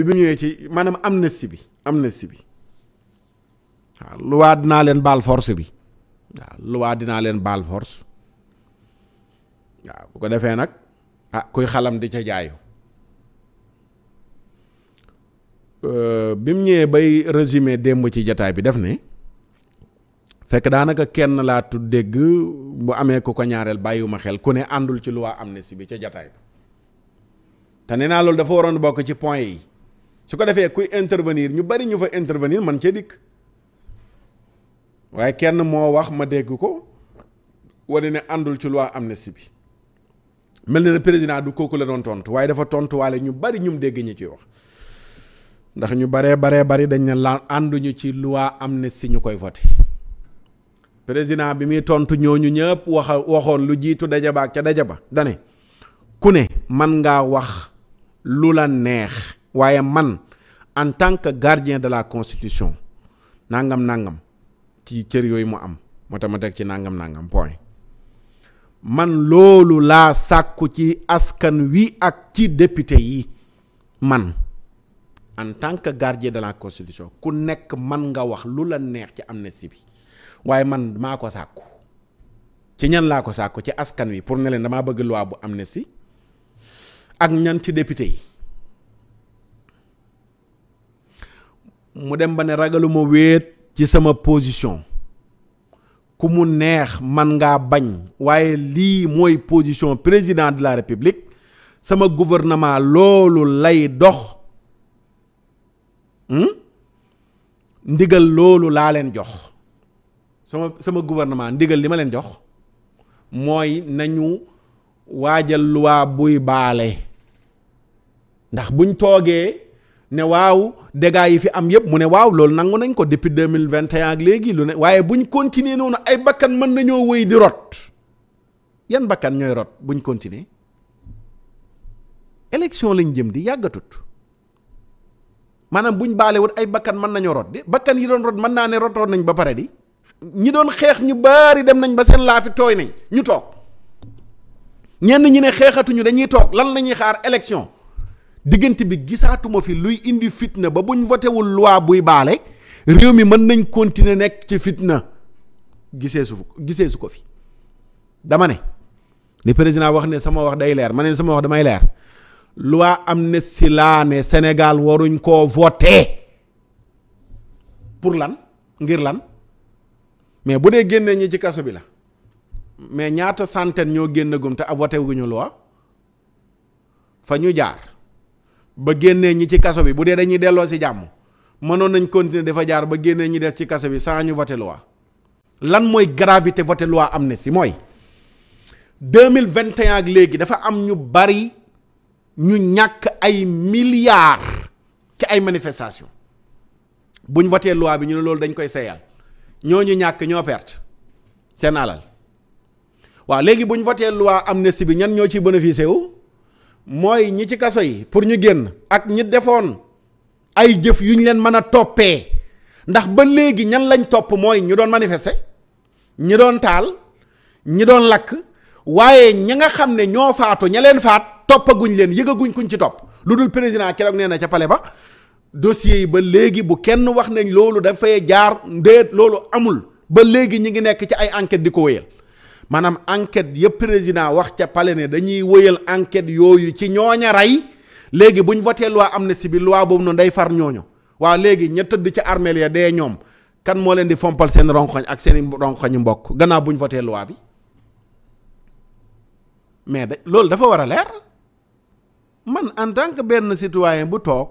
bi mu ñëwee ci maanaam amnistie bi waaw loi dinaa leen baal force bi waaw loi dinaa leen baal force waaw bu ko defee nag kuy xalam di ca jaayu bi mu ñëwee bay résumé démb ci jataay bi def ne fekk daanaka kenn laa tudd dégg bu amee ku ko ñaareel bàyyiwuma xel ku ne àndul ci loi amnistie bi ca jataay bi te nee naa loolu dafa waroon bokk ci point yi su ko defee kuy intervenir ñu bari ñu fa intervenir man cee dikk waaye kenn moo wax ma dégg ko wane ne àndul ci loi amnistie bi mel na ne président du kooku la doon tontu waaye dafa tontuwaale ñu bari ñum dégg ñi ciy wax ndax ñu bari dañ ne la ànduñu ci loi amnistie ñu koy voté président bi muy tontu ñooñu ñëpp waxoon lu jiitu daja ba ak ca daja ba dane ku ne man ngaa wax lu la neex waaye man en tant que gardien de la constitution nangam ci cër yooyu mu am moo tax ma teg ci nangam point man loolu laa sàkku ci askan wi ak ci député yi man en tant que gardien de la constitution ku nekk man nga wax lu la neex ci amnistie bi waaye man maa ko sàkku ci ñan laa ko sàkku ci askan wi pour ne leen damaa bëgg loi bu amnistie ak ñan ci député yi mu dem ba ne ragaluma wéet ci sama position ku mu neex man ngaa bañ waaye lii mooy position président de la république sama gouvernement loolu lay dox ndigal loolu laa leen jox sama gouvernement ndigal li ma leen jox mooy nañu waajal loi buy baale ndax buñ toogee ne waaw dégâts yi fi am yëpp mu ne waaw loolu nangu nañ ko depuis 2021 ak léegi lu ne waaye buñ continuer noonu ay bakkan mën nañoo wëy di rot yan bakkan ñooy rot buñ continuer élection lañ jëm di yàggatut maanaam buñ baale wut ay bakkan mën nañoo rot di bakkan yi doon rot mën naa ne rotoon nañ ba pare di ñi doon xeex ñu bari dem nañ ba seen laafi tooy nañ ñu toog ñenn ñi ne xeexatuñu dañuy toog lan lañuy xaar élection diggante bi gisaatuma fi luy indi fitna ba buñ votewul loi buy baale réew mi mën nañ continuer nekk ci fitna gisee su ko fi dama ne li président wax ne sama wax day leer ma ne sama wax damay leer loi amnistie laa ne Sénégal waruñ koo voter pour lan ngir lan mais bu dee génne ñi ci kaso bi la mais ñaata centaine ñoo génn gum te ab voté wuñu loi fa ñu jaar ba génnee ñi ci kaso bi bu dee dañuy delloo si jàmm mënoon nañ continuer dafa jaar ba génnee ñi des ci kaso bi sans ñu voté loi lan mooy gravité voté loi amnistie mooy 2021 ak léegi dafa am ñu bari ñu ñàkk ay milliards ci ay manifestation buñ voté loi bi ñu ne loolu dañ koy seyal ñooñu ñàkk ñoo perte seen alal waaw léegi buñ voté loi amnistie bi ñan ñoo ci bénéficié wu mooy ñi ci kaso yi pour ñu génn ak ñi defoon ay jëf yu ñu leen mën a toppee ndax ba léegi ñan lañ topp mooy ñu doon manifester ñi doon taal ñi doon lakk waaye ña nga xam ne ñoo faatu ña leen faat toppaguñ leen yëgaguñ kuñ ci topp lu dul président keroog nee na ca palais ba dossier yi ba léegi bu kenn wax nañ loolu dafay jaar ndéet loolu amul ba léegi ñi ngi nekk ci ay enquête di ko wéyal maanaam enquête yëpp président wax ca palais ne dañuy wéyal enquête yooyu ci ñooña rey léegi buñ voté loi amnistie bi loi boobu noonu day far ñooñu waaw léegi ña tëdd ca armeel ya dee ñoom kan moo leen di fompal seen ronkoñ ak seen ronkoñu mbokk gannaaw buñ voté loi bi mais loolu dafa war a leer man en tant que benn citoyen bu toog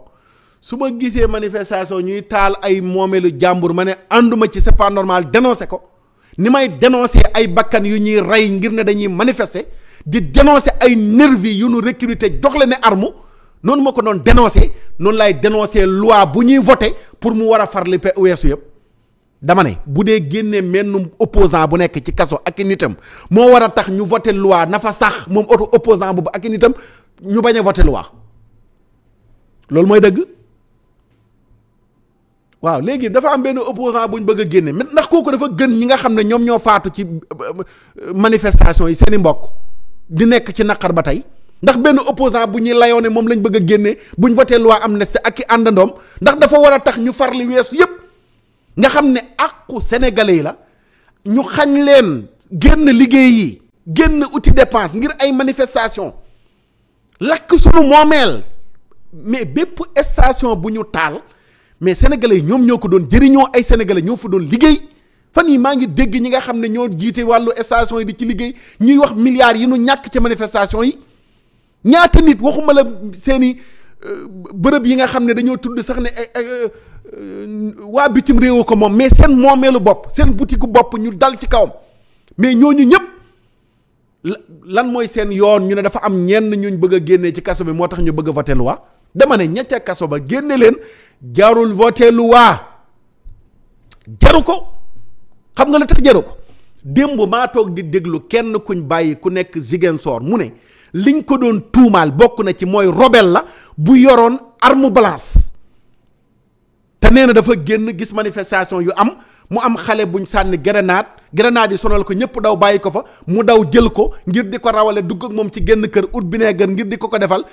su ma gisee manifestation ñuy taal ay moomeelu jàmbur ma ne ànduma ci c'est pas normal dénoncé ko ni may dénoncer ay bakkan yu ñuy rey ngir ne dañuy manifester di dénoncer ay nervi yu ñu recruter jox la ne arme noonu ma ko doon dénoncer noonu lay dénoncer loi bu ñuy voter pour mu war a far li weesu yëpp dama ne bu dee génnee mennum opposant bu nekk ci kaso ak i nitam moo war a tax ñu voter loi na fa sax moom opposant boobu ak i nitam ñu bañ a voter loi loolu mooy dëgg waaw léegi dafa am benn opposant bu ñu bëgg a génne ndax kooku dafa gën ñi nga xam ne ñoom ñoo faatu ci manifestation yi seeni mbokk di nekk ci naqar ba tey ndax benn opposant bu ñuy layoo ne moom lañ bëgg a génnee buñ voté loi amnistie ak i àndandoom ndax dafa war a tax ñu farli weesu yépp nga xam ne àqu sénégalais yi la ñu xañ leen génn liggéey yi génn outil dépense ngir ay manifestation lakk sunu moomeel mais bépp station bu ñu taal mais sénégalais yi ñoom ñoo ko doon jëriñoo ay sénégalais ñoo fa doon liggéey fan yi maa ngi dégg ñi nga xam ne ñoo jiite wàllu station yi di ci liggéey ñuy wax milliards yi nu ñàkk ci manifestation yi ñaata nit waxuma la seeni bërëb yi nga xam ne dañoo tudd sax ne waa bitim réew ko moom mais seen moomeelu bopp seen butiku bopp ñu dal ci kawam mais ñooñu ñëpp lan mooy seen yoon ñu ne dafa am ñenn ñuñ bëgg a génnee ci kaso bi moo tax ñu bëgg a voté loi dama ne ña ca kaso ba génne leen jarul voté loi jaru ko xam nga la tax jaru ko démb maa toog di déglu kenn kuñ bàyyi ku nekk Ziguinchor mu ne liñ ko doon tuumaal bokk na ci mooy rebelle la bu yoroon arme blanche te nee na dafa génn gis manifestation yu am mu am xale buñ sànni grenade yi sonal ko ñëpp daw bàyyi ko fa mu daw jël ko ngir di ko rawale dugg ak moom ci génn kër ut vinaigre ngir di ko defal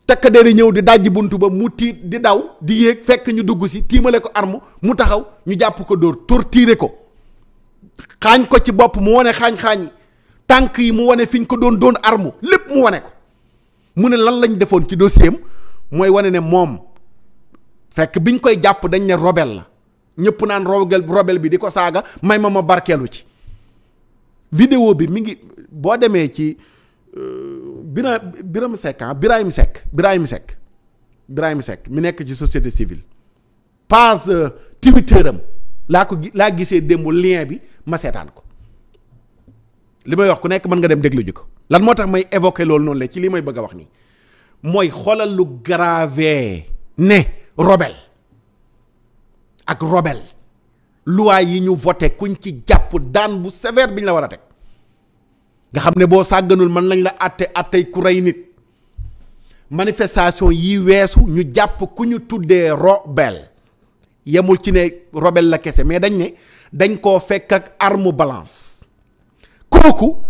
takk der yi ñëw di dajji buntu ba mu tiit di daw di yéeg fekk ñu dugg si tiimale ko arme mu taxaw ñu jàpp ko dóor torturer ko xaañ ko ci bopp mu wane xaañ-xaañ yi tànk yi mu wane fi ñu ko doon arme lépp mu wane ko mu ne lan lañ defoon ci dossier am mooy wane ne moom fekk biñ koy jàpp dañ ne rebelle la ñëpp naan rebelle bi di ko saaga may ma barkeelu ci vidéo bi mi ngi boo demee ci Birahim Seck mi nekk ci société civile page Twitter am laa gisee démb lien bi ma seetaan ko li may wax ku nekk mën nga dem déglu ji ko lan moo tax may évoquer loolu noonu la ci li may bëgg a wax nii mooy xoolal lu grave ne rebelle ak rebelle loi yi ñu voté kuñ ci jàpp daan bu sévère bi ñu la war a teg nga xam ne boo sàgganul mën nañ la attey ku rey nit manifestation yi weesu ñu jàpp ku ñu tuddee rebelle yemul ci ne rebelle la kese mais dañ koo fekk ak arme blanche kooku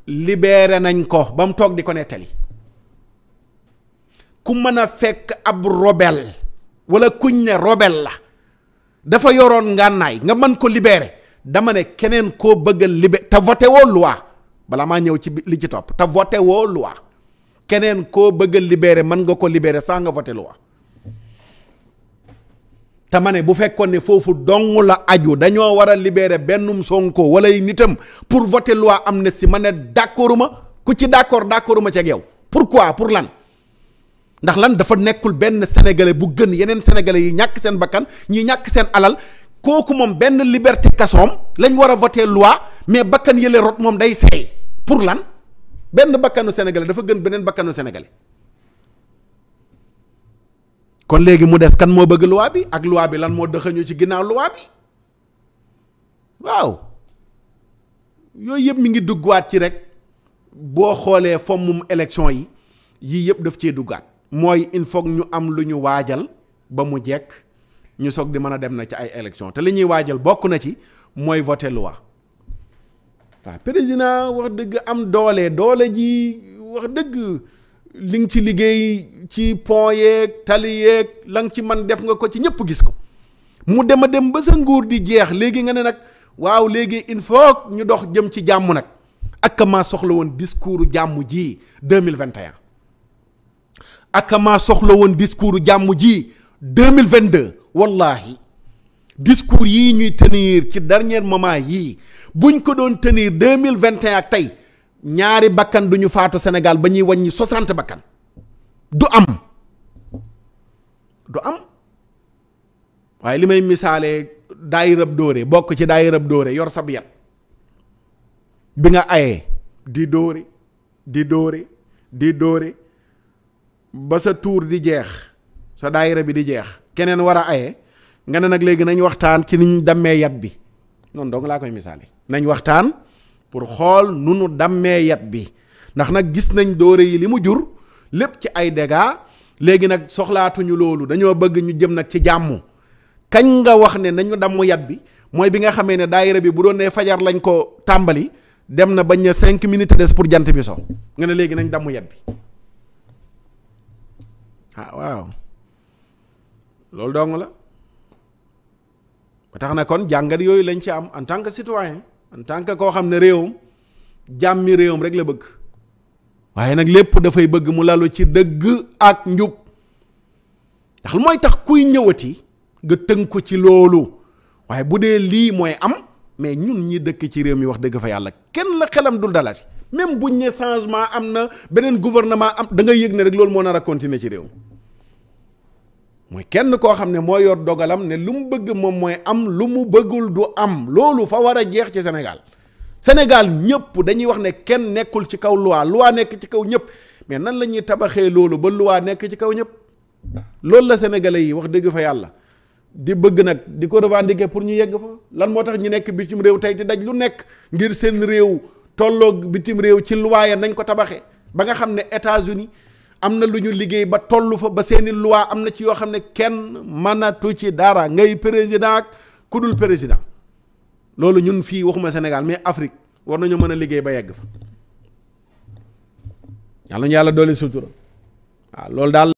libéré nañ ko ba mu toog di ko nettali ku mën a fekk ab rebelle wala kuñ ne rebelle la dafa yoroon ngànnaay nga mën ko libéré dama ne keneen koo bëgg a libéré te voté woo loi bala maa ñëw ci li ci topp te voté woo loi keneen koo bëgg a libéré mën nga ko libéré sans nga voté loi te ma ne bu fekkoon ne foofu dong la aju dañoo war a libéré bennum Sonko wala nitam pour voter loi amnistie ma ne d'accorduma ku ci d'accorduma ci ak yow pourquoi pour lan ndax lan dafa nekkul benn sénégalais bu gën yeneen sénégalais yi ñàkk seen bakkan ñi ñàkk seen alal kooku moom benn liberté kasoom lañ war a voter loi mais bakkan yële rot moom day seey pour lan benn bakkanu sénégalais dafa gën beneen bakkanu sénégalais kon léegi mu des kan moo bëgg loi bi ak loi bi lan moo dëxëñu ci ginnaaw loi bi waaw yooyu yëpp mi ngi duggaat ci rek boo xoolee fommum élection yi yii yëpp daf cee duggaat mooy il faut ñu am lu ñu waajal ba mu jekk ñu soog di mën a dem na ci ay élection te li ñuy waajal bokk na ci mooy voter loi waaw président wax dëgg am doole ji wax dëgg li nga ci liggéey ci pont yeeg tali yeeg la nga ci man def nga ko ci ñëpp gis ko mu dem a dem ba sa nguur di jeex léegi nga ne nag waaw léegi il faut ñu dox jëm ci jàmm nag ak maa soxla woon discours jàmm ji 2021 ak maa soxla woon discours jàmm ji 2022 wallahi discours yii ñuy tenir ci dernier moment yii buñ ko doon tenir 2021 ak tey ñaari bakkan duñu faatu Sénégal ba ñuy wàññi 60 bakkan du am waaye li may misaalee daayirab dóore bokk ci daayirab dóore yor sab yat bi nga ayee di dóore ba sa tuur di jeex sa daayira bi di jeex keneen war a aye nga ne nag léegi nañ waxtaan ci niñ dammee yat bi noonu dong laa koy misaale nañ waxtaan pour xool nu nu dammee yat bi ndax nag gis nañ dóore yi li mu jur lépp ci ay dégâts léegi nag soxlaatuñu loolu dañoo bëgg ñu jëm nag ci jàmm kañ nga wax ne nañu damm yat bi mooy bi nga xamee ne daayira bi bu doon ne fajar lañ ko tàmbali dem na bañ na 5 minutes des pour jant bi so nga ne léegi nañ damm yet bi waaw loolu dong la ba tax na kon jàngat yooyu lañ ci am en tant que citoyen en tant que koo xam ne réewam jàmmi réewam rek la bëgg waaye nag lépp dafay bëgg mu lalu ci dëgg ak njub ndax lu mooy tax kuy ñëwati nga tënku ci loolu waaye bu dee lii mooy am mais ñun ñi dëkk ci réew mi wax dëgg fa yàlla kenn la xelam dul dalati même buñ ne changement am na beneen gouvernement am da ngay yëg ne rek loolu moo nar a continuer ci réew mooy kenn koo xam ne moo yor dogalam ne lu mu bëgg moom mooy am lu mu bëggul du am loolu fa war a jeex ci Sénégal ñëpp dañuy wax ne kenn nekkul ci kaw loi nekk ci kaw ñëpp mais nan la ñuy tabaxee loolu ba loi nekk ci kaw ñëpp loolu la sénégalais yi wax dëgg fa yàlla di bëgg nag di ko revendiquer pour ñu yegg fa lan moo tax ñu nekk bitim réew tey di daj lu nekk ngir seen réew tolloog bitim réew ci loi ya nañ ko tabaxee ba nga xam ne États-Unis am na lu ñu liggéey ba tollu fa ba seeni loi am na ci yoo xam ne kenn mënatu ci dara ngay président ak ku dul président loolu ñun fii waxuma Sénégal mais Afrique war nañoo mën a liggéey ba yegg fa yàlla ñu yàlla doole sutura waaw loolu daal